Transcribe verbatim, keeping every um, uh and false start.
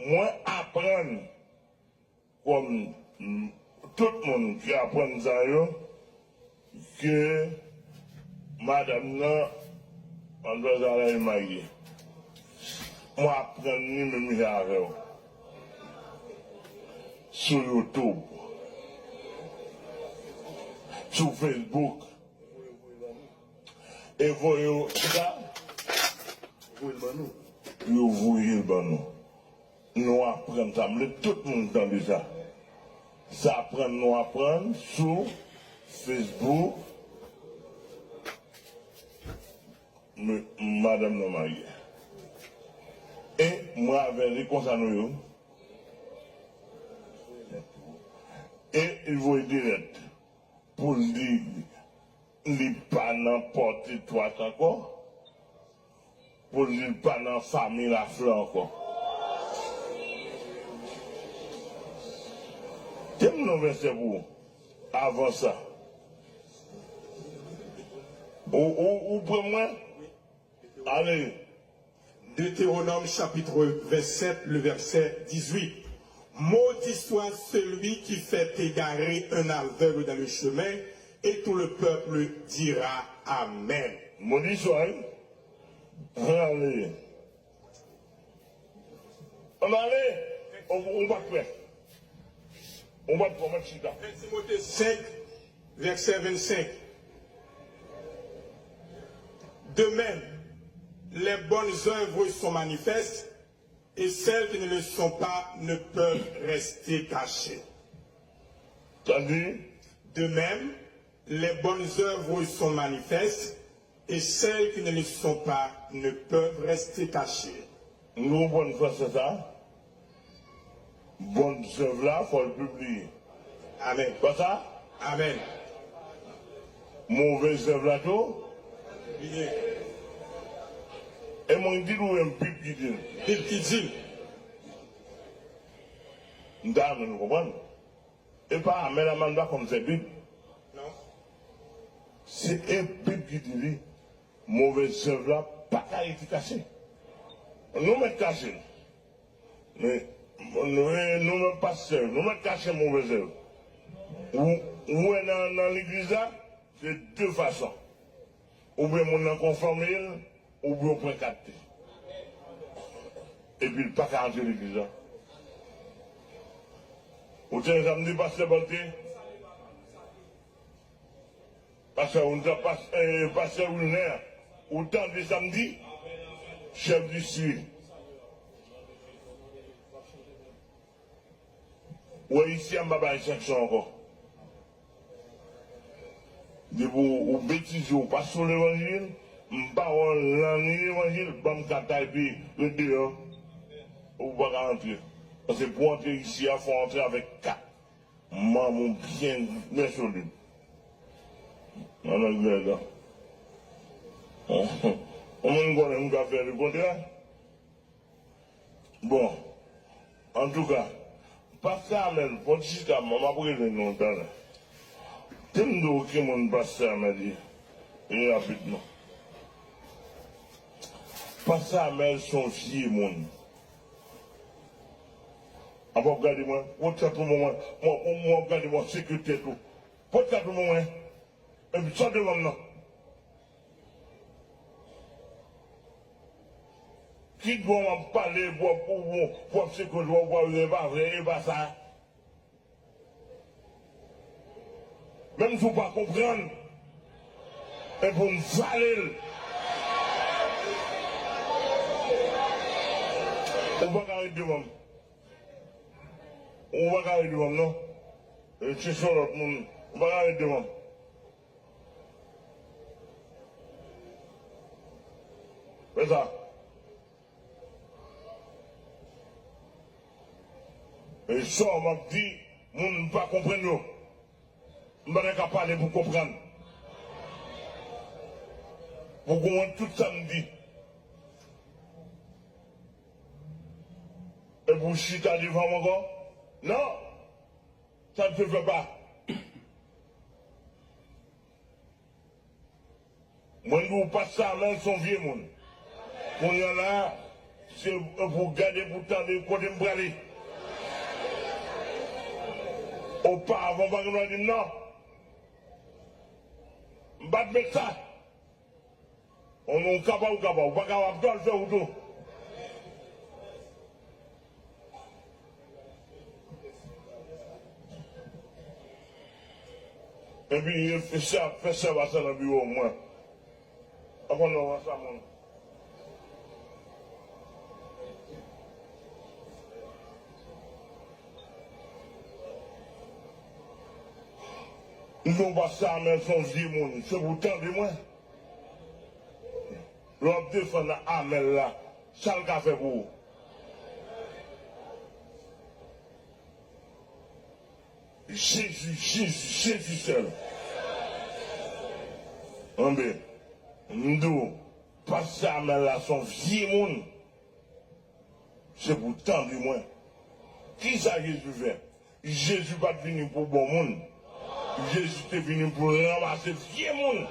Mwen aprann, kòm tout moun ki aprann sa yo, ke madanm nan, Madmwazèl Alain marye. Mwen aprann li menm jan avè w. Sou YouTube. Sou Facebook. E voye w, kisa? Yo voye l ban nou. Nou aprann sa. M vle tout moun tande sa. Sa aprann nou aprann sou Facebook. M-, madanm nan marye. E mwen avè li konsa nou ye. E li voye de lèt pou l di li pa nan pòte twat ankò, pou l di l pa nan fanmi Lafleur ankò. Te m nan vèsè pou ou avan sa. Ou, ou, ou pran mwen? Ale. Deutéronome chapitre vingt-sept, le verset dix-huit. Maudit soit celui qui fait égarer un aveugle dans le chemin, et tout le peuple dira Amen. Modi swa, wi. Ale. Ann ale. Ou, ou pa kwè. Ou pa kwè, mèt chita. Un Timothée cinq, verset vingt-cinq. De même, les bonnes œuvres sont manifestes, et celles qui ne le sont pas ne peuvent rester cachées. Sa di? De même, les bonnes œuvres sont manifestes, et celles qui ne le sont pas ne peuvent rester cachées. Nou konprann fransè sa? Bon zèv la, fò l pibliye. Amen. Pa sa? Amen. Move zèv la tou? Pibliye. E mwen di nou, e Bib ki di l. Bib ki di l. M ta renmen nou konprann. E pa Amèn, Amèn pa konn fè Bib. Non. Se e Bib ki di li, move zèv la pa ka rete kache. Nou mèt kache l. Men, nou, nou menm pastè, nou mèt kache move zèv. Ou, ou wè nan, nan legliz la, se de fason. Oubyen moun nan konfime l, oubyen w pran kat li. Epi l pa ka antre legliz la. Ou tande sa m di, pastè Balté? Pastè, ou tande, pas-, eh, pastè Wilner, ou tande sa m di? Chèf distri. Ou wè isi a, m pa bay sanksyon ankò. Depi w, ou betize, ou pa sou levanjil, m pa wè w nan ni levanjil, ban m kat la epi ret deyò. Ou pa ka antre. Paske pou antre isi a, fò w antre avèk kat. Manm ou byen, byen solid. Nan anglè la. Ou menm konnen m ka fè lekontrè. Bon, antouka, pastè Amèl, fò w chita, m ap rele nou talè. Te m di w ki moun pastè Amèl ye, e rapidman. Pastè Amèl se yon vye moun. An w ap gade mwen, w ap gade mwen, w ap gade mwen, sekretè tou. Pòt kat ou ban mwen. Epi sòt devan m nan. Ki dwa w ap pale pou w ap, pou w, pou w ap sekwe dwa w, pou w ap, e pa vre, e pa sa. Menm si w pa konprann, e pou m vale l. Ou pa ka ret devan m. Ou pa ka ret devan m, non. E, chèche yon lòt moun. Ou pa ka ret devan m. Fè sa. E sa m ap di, moun pa konprann yo. M pa ta ka pale pou konprann. Pou konprann tout sa m di. E pou chita devan m ankò? Non. Sa n te fè pa. Mwen di w, pastè Amèl se yon vye moun. Kounye a la, Se pou gade, pou tande kote m prale. Oparavan, pa gen dwa di m non. M pa t met sa. Ou, ou kapab, ou kapab. Ou pa kapab, tou al fè ou tou. Epi, e, fè sa, fè sa, pa sa nan biwo mwen. Ankò non, sa moun. M di w pastè Amèl se yon vye moun, se pou w tande mwen. Lè w ap defann Amèl la, sa l ka fè pou ou? Jezi, Jezi, Jezi sèl. Anben, m di w, pastè Amèl la se yon vye moun. Se pou w tande mwen. Kisa Jezi fè? Jezi pa t vini pou bon moun. Jezi te vini pou l ranmase vye moun.